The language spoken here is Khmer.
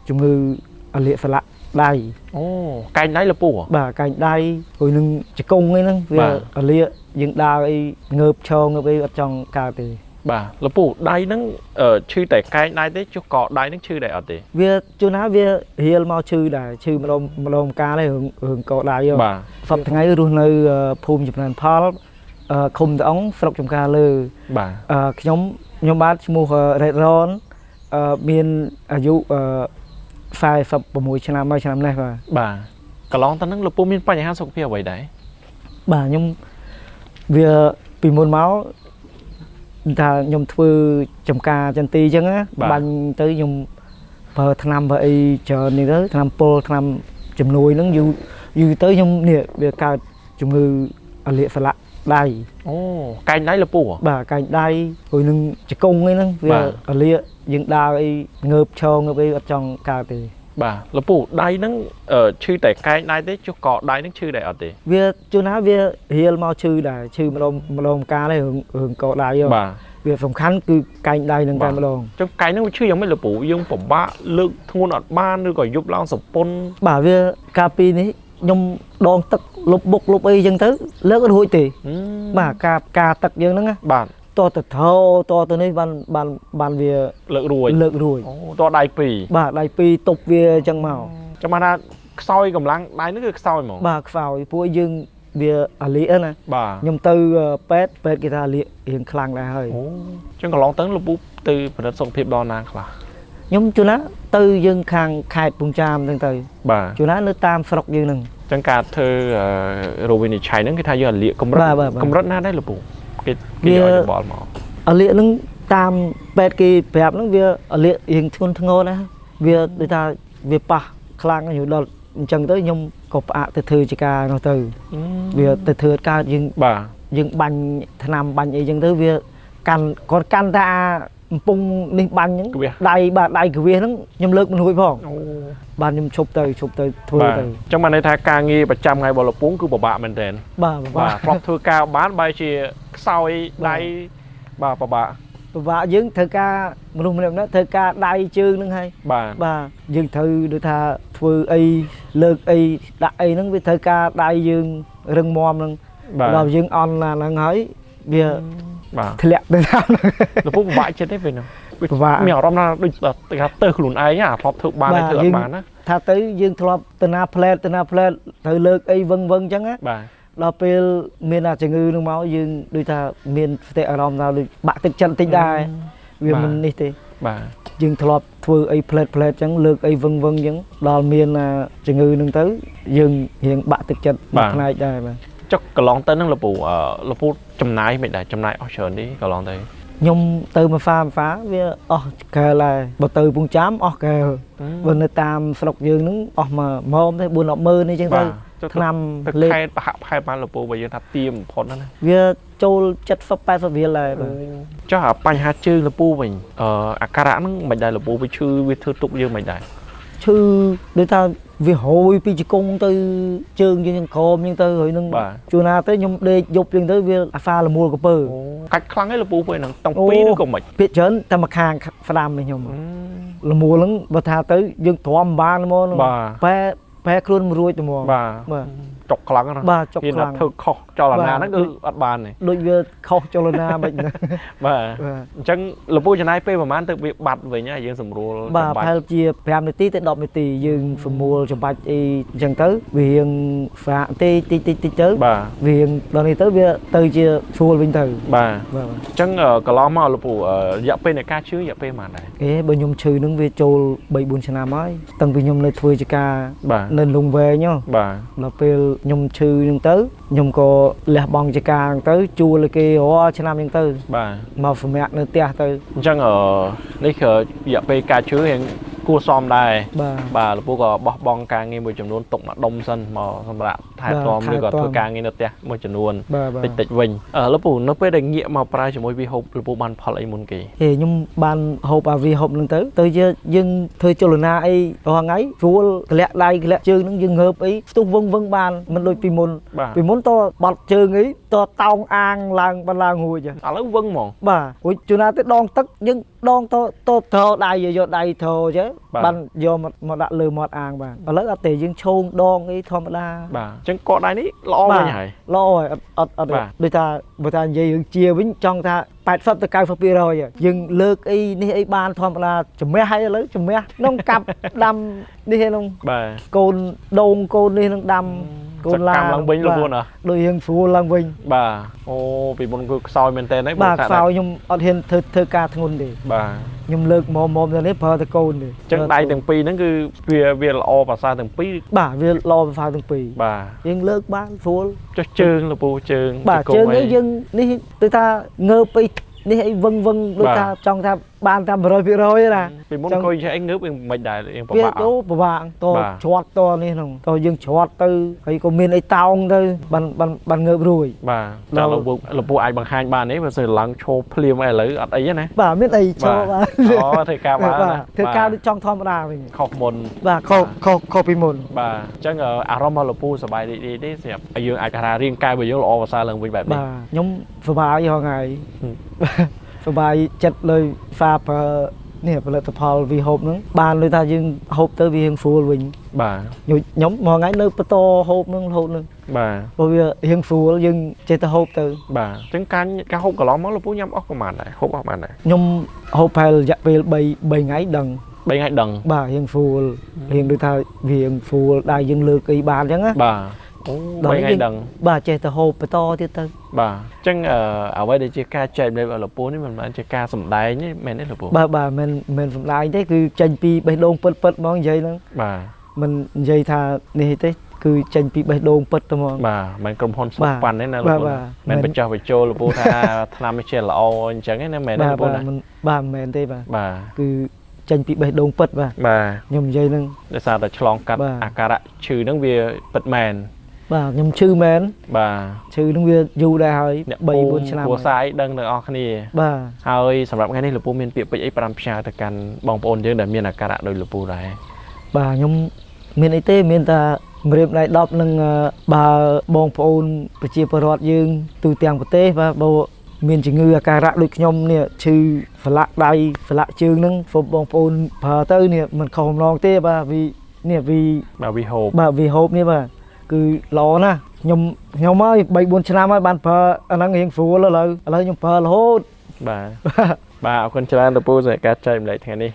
ជំងឺរលាកសន្លាក់ដៃ អូកែងដៃលពូហ៎ បាទកែងដៃហើយនឹងជង្គង់អីហ្នឹងវា បាទ រលាកយើងដើរអីងើបឈរងើបអីអត់ចង់កើតទេ បាទលពូដៃហ្នឹងឈឺតែកែងដៃទេចុះកដៃហ្នឹងឈឺដែរអត់ទេ វាជួនណាវារៀលមកឈឺដែរឈឺម្ដងម្ដងកាលឯងរឿងរឿងកដៃហ៎ បាទ សប្តាហ៍ថ្ងៃរស់នៅភូមិចម្រើនផលឃុំតាអងស្រុកចំការលើ បាទ ខ្ញុំខ្ញុំបាទឈ្មោះរ៉េតរ៉នមានអាយុ46ឆ្នាំហើយឆ្នាំនេះបាទ បាទកន្លងទៅហ្នឹងលពូមានបញ្ហាសុខភាពអ្វីដែរ បាទខ្ញុំវាពីមុនមកថាខ្ញុំធ្វើចំការចន្ទីអញ្ចឹងណាបាញ់ទៅខ្ញុំប្រើថ្នាំប្រើអីច្រើននេះទៅថ្នាំពុលថ្នាំជំនួយហ្នឹងយូរយូរទៅខ្ញុំនេះវាកើតជំងឺរលាកសន្លាក់ដៃ អូកែងដៃលពូហ៎ បាទកែងដៃហើយនឹងជង្គង់អីហ្នឹងវា បាទ រលាកយើងដើរអីងើបឈរងើបអីអត់ចង់កើតទេ បាទលពូដៃហ្នឹងឈឺតែកែងដៃទេចុះកដៃហ្នឹងឈឺដែរអត់ទេ វាជួនណាវារៀលមកឈឺដែរឈឺម្ដងម្ដងកាលឯងរឿងរឿងកដៃហ៎ បាទ វាសំខាន់គឺកែងដៃហ្នឹងតែម្ដង ចុះកែងហ្នឹងវាឈឺយ៉ាងម៉េចលពូយើងពិបាកលើកធ្ងន់អត់បានឬក៏យប់ឡើងសពុន បាទវាកាលពីនេះខ្ញុំដងទឹកលុបបុកលុបអីចឹងទៅលើកអត់រួចទេ ហឹម បាទការការទឹកយើងហ្នឹងណា បាទ តទៅថោតទៅនេះបានបានបានវា លើករួច លើករួច អូតដៃពីរ បាទដៃពីរទប់វាចឹងមក ចាំបានថាខ្សោយកម្លាំងដៃហ្នឹងគឺខ្សោយហ្មង បាទខ្សោយពួកយើងវាអាលៀកណា បាទ ខ្ញុំទៅពេទ្យពេទ្យគេថាអាលៀករៀងខ្លាំងដែរហើយ អូចឹងកន្លងទៅលពូទៅពិនិត្យសុខភាពដល់ណាខ្លះ ខ្ញុំជួនណាទៅយើងខាងខេត្តពងចាមហ្នឹងទៅ បាទ ជួនណានៅតាមស្រុកយើងហ្នឹង ចឹងការធ្វើរោគវិនិច្ឆ័យហ្នឹងគេថាយើងអាលៀកកម្រិត បាទបាទបាទ កម្រិតណាដែរលពូគេគេ វា ឲ្យយោបល់មក អាលៀកហ្នឹងតាមពេទ្យគេប្រាប់ហ្នឹងវាអាលៀករៀងធ្ងន់ធ្ងរណាស់វាដូចថាវាប៉ះខ្លាំងយូរដល់អញ្ចឹងទៅខ្ញុំក៏ផ្អាកទៅធ្វើជាការនោះទៅវាទៅធ្វើអត់កើតយើង បាទ យើងបាញ់ថ្នាំបាញ់អីចឹងទៅវាកាន់គាត់កាន់តែអាកំពុងនេះបាញ់ហ្នឹង ក្បៀស ដៃបាទដៃក្វៀសហ្នឹងខ្ញុំលើកមិនរួចផង អូ បាទខ្ញុំឈប់ទៅឈប់ទៅធ្វើ បាទ ទៅ ចឹងបានន័យថាការងារប្រចាំថ្ងៃរបស់លពូគឺពិបាកមែនទែន បាទ បាទធ្លាប់ធ្វើការបានបែរជាខ្សោយដៃបាទពិបាក ពិបាកយើងត្រូវការមនុស្សម្នាក់ៗត្រូវការដៃជើងហ្នឹងហើយ បាទ បាទយើងត្រូវដូចថាធ្វើអីលើកអីដាក់អីហ្នឹងវាត្រូវការដៃយើងរឹងមាំហ្នឹង បាទ ដល់យើងអន់ណាហ្នឹងហើយវា បាទ ធ្លាក់ទៅតាមហ្នឹង លពូពិបាកចិត្តទេពេលហ្នឹង ពិបាក មានអារម្មណ៍ថាដូចគេថាទៅខ្លួនឯងអាធ្លាប់ធ្វើបានហើយធ្វើអត់បានណា ថាទៅយើងធ្លាប់ទៅណាផ្លែតទៅណាផ្លែតត្រូវលើកអីវឹងវឹងអញ្ចឹងណា បាទ ដល់ពេលមានអាជំងឺហ្នឹងមកយើងដូចថាមានស្តិអារម្មណ៍ថាដូចបាក់ទឹកចិត្តបន្តិចដែរវាមិននេះទេ បាទ យើងធ្លាប់ធ្វើអីផ្លែតផ្លែតអញ្ចឹងលើកអីវឹងវឹងអញ្ចឹងដល់មានអាជំងឺហ្នឹងទៅយើងរៀងបាក់ទឹកចិត្តមួយផ្នែកដែរបាទ ចុះកន្លងទៅហ្នឹងលពូលពូចំណាយមិនដែរចំណាយអស់ច្រើនទេកន្លងទៅ ខ្ញុំទៅមួយហ្វាមួយហ្វាវាអស់កែលដែរបើទៅពងចាមអស់កែលបើនៅតាមស្រុកយើងហ្នឹងអស់មួយម៉ោមទេ4 10ម៉ឺនអីចឹងទៅ បាទចុះ ថ្នាំ ទៅ លេប ខេតប្រហាក់ប្រហែលបានលពូបើយើងថាទៀមបំផុតហ្នឹងណា វាចូល70 80រៀលដែរបាទ ចុះអាបញ្ហាជើងលពូវិញអាការៈហ្នឹងមិនដែរលពូវាឈឺវាធ្វើទុកយើងមិនដែរ ឈឺដូចថាវាហួយពីជង្គង់ទៅជើងយើងខាងក្រោមចឹងទៅហើយនឹង បាទ ជួនណាទៅខ្ញុំដេកយប់ចឹងទៅវាអាហ្វាលមួលកពើ អូកាច់ខ្លាំងឯងលពូពេលហ្នឹងតាំង អូ ពីរឬក៏មិន ភាគច្រើនតែមួយខាងស្ដាំនេះខ្ញុំលមួលហ្នឹងបើថាទៅយើងទ្រាំមិនបានហ្មង បាទ បែបែខ្លួនមិនរួចទៅហ្មង បាទ បាទ ចុកខ្លាំងណាស់ បាទចុក ហ៊ាន ខ្លាំង តែធ្វើខុសចលនា បាទ ហ្នឹងគឺអត់បានទេ ដូចវាខុសចលនាមិនហ្នឹង បាទ បាទ អញ្ចឹងលពូចំណាយពេលប្រហែលទៅវាបាត់វិញហើយយើងសម្រួល បាទ ចំបាច់ ប្រហែលជា5នាទីទៅ10នាទីយើងសម្រួលចំបាច់អីអញ្ចឹងទៅវារៀងស្រាកទេតិចតិចតិចទៅ បាទ វារៀងដល់នេះទៅវាទៅជាស្រួលវិញទៅ បាទ បាទ អញ្ចឹងកន្លងមកលពូរយៈពេលនៃការឈឺរយៈពេលប៉ុន្មានដែរ អេបើខ្ញុំឈឺនឹងវាចូល3 4ឆ្នាំហើយតាំងពីខ្ញុំនៅធ្វើជាការ បាទ នៅលងវែងហ៎ បាទ ដល់ពេលខ្ញុំឈឺនឹងទៅខ្ញុំក៏លះបង់ជាការហ្នឹងទៅជួលឲ្យគេរាល់ឆ្នាំហ្នឹងទៅ បាទ មកសម្រាប់នៅផ្ទះទៅ អញ្ចឹងនេះគឺរយៈពេលការឈឺរៀងគួរសមដែរ បាទ បាទលពូក៏បោះបង់ការងារមួយចំនួនទុកមកដុំសិនមកសម្រាប់ថែ ថែទាំឬក៏ធ្វើការងារនៅផ្ទះមួយចំនួន បាទបាទ តិចតិចវិញអឺលោកពូនៅពេលដែលងាកមកប្រើជាមួយវីហូបលោកពូបានផលអីមុនគេ ហេខ្ញុំបានហូបអាវីហូបហ្នឹងទៅទៅជាយើងធ្វើចលនាអីរាល់ថ្ងៃស្រួលក្លាក់ដៃក្លាក់ជើងហ្នឹងយើងងើបអីស្ទុះវឹងវឹងបានមិនដូចពីមុន បាទ ពីមុនតបាត់ជើងអីតតោងអាងឡើងបានឡើងរួចហ៎ ឥឡូវវឹងហ្មង បាទរួចជួនណាទៅដងទឹកយើងដងតតត្រដៃយកដៃត្រចេះ បាទ បានយកមកមកដាក់លើមាត់អាងបានឥឡូវអត់ទេយើងឈោងដងអីធម្មតា បាទអញ្ចឹងកដៃនេះល្អវិញហើយ ល្អហើយអត់អត់អត់ បាទ ដូចថាបើថានិយាយរឿងជាវិញចង់ថា80ទៅ90%ហើយយើងលើកអីនេះអីបានធម្មតាជំនះហើយឥឡូវជំនះក្នុងកាប់ដាំនេះឯក្នុង បាទ កូនដូងកូននេះនឹងដាំកូនឡា សកម្មឡើងវិញលោកពូណា ដូចរៀងស្រួលឡើងវិញ បាទអូពីមុនគឺខ្សោយមែនតើហ្នឹង បាទ ថា ខ្សោយខ្ញុំអត់ហ៊ានធ្វើធ្វើការធ្ងន់ទេ បាទ ខ្ញុំលើកមុំមុំទៅនេះប្រើតែកូនទេ អញ្ចឹងដៃទាំងពីរហ្នឹងគឺវាវាល្អប្រសើរទាំងពីរ បាទវាល្អប្រសើរទាំងពីរ បាទ យើងលើកបានស្រួល ចុះជើងលោកពូជើង បាទ ជង្គ ជើងនេះ អី យើងនេះដូចថាងើបអីនេះអីវឹងវឹងដូច បាទ ថាចង់ថាបានតាម100%ណា ពីមុន ចង់ អង្គុយចេះអីងើបវាមិនដែររៀងពិ វា បាក អូពិបាកត បាទ ច្រត់តនេះហ្នឹងតយើងច្រត់ទៅហើយក៏មានអីតោងទៅបានបានបានងើបរួច បាទតែ ដល់ លោកពូលោកពូអាចបង្ហាញបានទេបើសិនឡើងឈរភ្លាមអីឥឡូវអត់អីទេណា បាទមានអីចូលបាទ អូធ្វើការបាន បាទ ណា ធ្វើការដូចចង់ធម្មតាវិញ ខុសមុន បាទខុសខុសខុសពីមុន បាទអញ្ចឹងអារម្មណ៍របស់លោកពូសប្បាយរីករាយទេសម្រាប់ឲ្យយើងអាចថារាងកាយរបស់យើងល្អប្រសើរឡើងវិញបែបនេះ បាទខ្ញុំសប្បាយរាល់ថ្ងៃ សប្បាយចិត្តលើហ្វាប្រើនេះផលិតផលវីហូបហ្នឹងបានលើថាយើងហូបទៅវារៀងស្រួលវិញ បាទ ខ្ញុំខ្ញុំមួយថ្ងៃនៅបន្តហូបហ្នឹងរហូតហ្នឹង បាទ ព្រោះវារៀងស្រួលយើងចេះតែហូបទៅ បាទអញ្ចឹងការការហូបកន្លងមកលោកពូញ៉ាំអស់ប្រហែលដែរហូបអស់ប្រហែលដែរ ខ្ញុំហូបប្រហែលរយៈពេល3 3ថ្ងៃដឹង 3ថ្ងៃដឹង បាទរៀងស្រួលរៀងដូចថាវារៀងស្រួលដែរយើងលើកអីបានអញ្ចឹងណា បាទអូ ដល់ 3ថ្ងៃ យើង ដឹង បាទចេះតែហូបបន្តទៀតទៅ បាទអញ្ចឹងអឺអ្វីដែលជាការចែកម្លែករបស់លោកពូនេះមិនមែនជាការសម្ដែងទេមែនទេលោកពូ បាទបាទមិនមិនសំដែងទេគឺចេញពីបេះដូងពិតពិតហ្មងនិយាយហ្នឹង បាទ មិននិយាយថានេះទេគឺចេញពីបេះដូងពិតទៅហ្មង បាទមិនក្រុមហ៊ុនស្រុក បាទ ប៉ាន់ទេណាលោកពូ បាទបាទ មិនបញ្ចុះបញ្ចូលលោកពូថាថ្នាំនេះជាល្អអញ្ចឹងទេណាមែនទេ បាទ លោកពូណា បាទមិនបាទមិនមែនទេបាទ បាទ គឺចេញពីបេះដូងពិតបាទ បាទ ខ្ញុំនិយាយហ្នឹង ដោយសារតែឆ្លងកាត់ បាទ អាការៈឈឺហ្នឹងវាពិតមែន បាទខ្ញុំឈឺមែន បាទ ឈឺហ្នឹងវាយូរដែរហើយ អ្នក 3 4ឆ្នាំ គ្រួ ហើយ សារអីដឹងទាំងអស់គ្នា បាទ ហើយសម្រាប់ថ្ងៃនេះលោកពូមានពាក្យពេចន៍អីប្រាំផ្ញើទៅកាន់បងប្អូនយើងដែលមានអាការៈដូចលោកពូដែរ បាទខ្ញុំមានអីទេមានតែម្រាមដៃ10នឹងបើបងប្អូនប្រជាពលរដ្ឋយើងទូទាំងប្រទេសបាទបើមានជំងឺអាការៈដូចខ្ញុំនេះឈឺស្លាក់ដៃស្លាក់ជើងហ្នឹងសូមបងប្អូនប្រើទៅនេះមិនខុសបំណងទេបាទវីនេះវី បាទវីហូប បាទវីហូបនេះបាទគឺល្អណាស់ខ្ញុំខ្ញុំហើយ3 4ឆ្នាំហើយបានប្រើអាហ្នឹងរៀងស្រួលឥឡូវឥឡូវខ្ញុំប្រើរហូត បាទបាទអរគុណច្រើនលោកពូសម្រាប់ការចែកម្លែកថ្ងៃនេះ